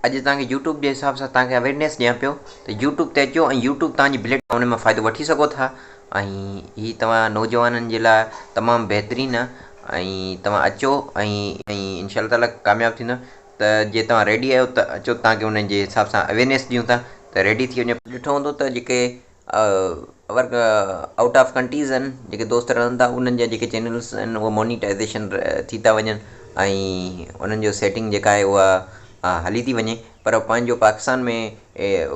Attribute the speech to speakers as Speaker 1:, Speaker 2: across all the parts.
Speaker 1: اڄ توهان کي يوٽيوب جي حساب سان توهان کي اويرنيس ڏيان پيو ته يوٽيوب تي اچو ۽ يوٽيوب توهان جي بليٽ ان مان فائدو وٺي سگهو ٿا ۽ هي توهان نوجوانن جي لاء تمام بهترين آهي ۽ توهان اچو ۽ ۽ انشاء الله تعالي ڪامياب ٿيندو ته جي توهان ريڊي آهيو ته اچو توهان کي ان جي حساب سان اويرنيس ڏيون ٿا ته ريڊي ٿي وڃو. ڏٺو هوندو ته جيڪي ورڪ آئوٽ آف ڪنٽريز آهن جيڪي دوست رهن ٿا انهن جا جيڪي چينلز آهن اهي مونيٽائزيشن ٿي ٿا وڃن ۽ انهن جو سيٽنگ جيڪا آهي اها هلي ٿي وڃي پر پنهنجو پاڪستان ۾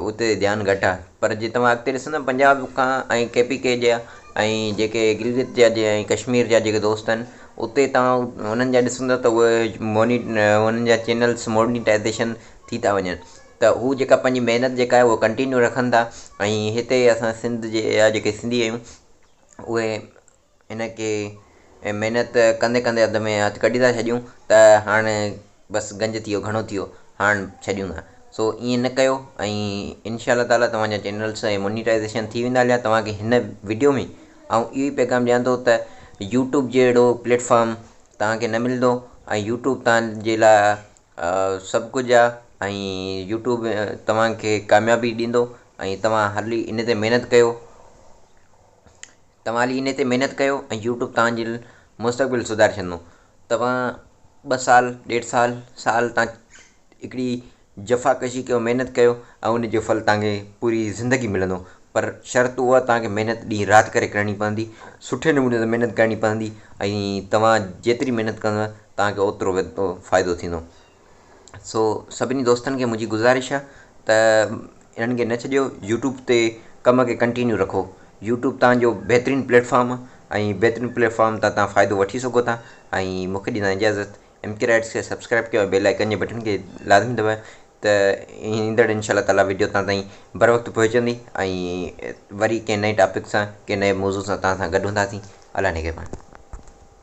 Speaker 1: اتي ڌيان گهٽ آهي پر جي توهان اڳتي ڏسندا پنجاب کان ۽ ڪي پي ڪي جا ۽ جيڪي گلگت جا جي ۽ ڪشمير جا جيڪي دوست آهن اتي توهان انهن جا ڏسندا ته اهي موني انهن جا چينلز مونيٽائزيشن ٿي ٿا وڃن ته هو جيڪا پنهنجي محنت جيڪا آهي اها ڪنٽينيو رکن ٿا ۽ هتي اسان سنڌ جي يا جيڪي سنڌي آهيون اهي هن کي محنت ڪندي ڪندي اڌ ۾ هٿ ڪڍي ٿا ڇڏيون ته هاڻي بس گنج ٿي ويو گهڻو ٿي ويو هاڻ ڇڏيون ٿا سو ائين نه ڪيو ۽ انشاء الله تعالٰي توهان جا چينلس ۽ مونيٽائزيشن ٿي ويندا هليا توهان کي هن وڊيو ۾ آئون اهو ئي پيغام ڏيان ٿو ته يوٽيوب جهڙو پليٽفارم توهان کي نه ملندو ۽ يوٽيوب توهان جي لاء سڀ ڪجهه آ ۽ يوٽيوب توهان کي ڪاميابي ڏيندو ۽ توهان هلي ان تي محنت ڪيو توهان هلي ان تي محنت ڪيو ۽ يوٽيوب توهان جي مستقبل سڌاري ڇڏندو توهان ٻه سال ڏيڍ سال سال تان هڪڙي جفاڪشي ڪيو محنت ڪيو ۽ ان جو ڦل توهان کي پوري زندگي ملندو پر شرط اهو آهي توهان کي محنت ڏينهن رات ڪري ڪرڻي پوندي سٺي نموني سان محنت ڪرڻي پوندي ۽ توهان جيتري محنت ڪندو توهان کي اوترو فائدو ٿيندو سو سڀني دوستن کي منهنجي گذارش آهي ته انهن کي نه ڇڏيو يوٽيوب تي ڪم کي ڪنٽينيو رکو يوٽيوب توهان جو بهترين پليٽفارم آهي ۽ بهترين پليٽفارم تان توهان فائدو وٺي سگهو ٿا ۽ مون کي ڏيندا اجازت ايم ڪي رائٽس کي سبسڪرائب ڪيو ۽ بيل آئيڪن جي بٽن کي لازمي دٻايو ته ايندڙ انشاء الله تعالي وڊيو توهان تائين بر وقت پهچندي ۽ وري ڪنهن نئين ٽاپڪ سان ڪنهن نئين موضوع سان توهان سان گڏ هونداسين الله نگهبان.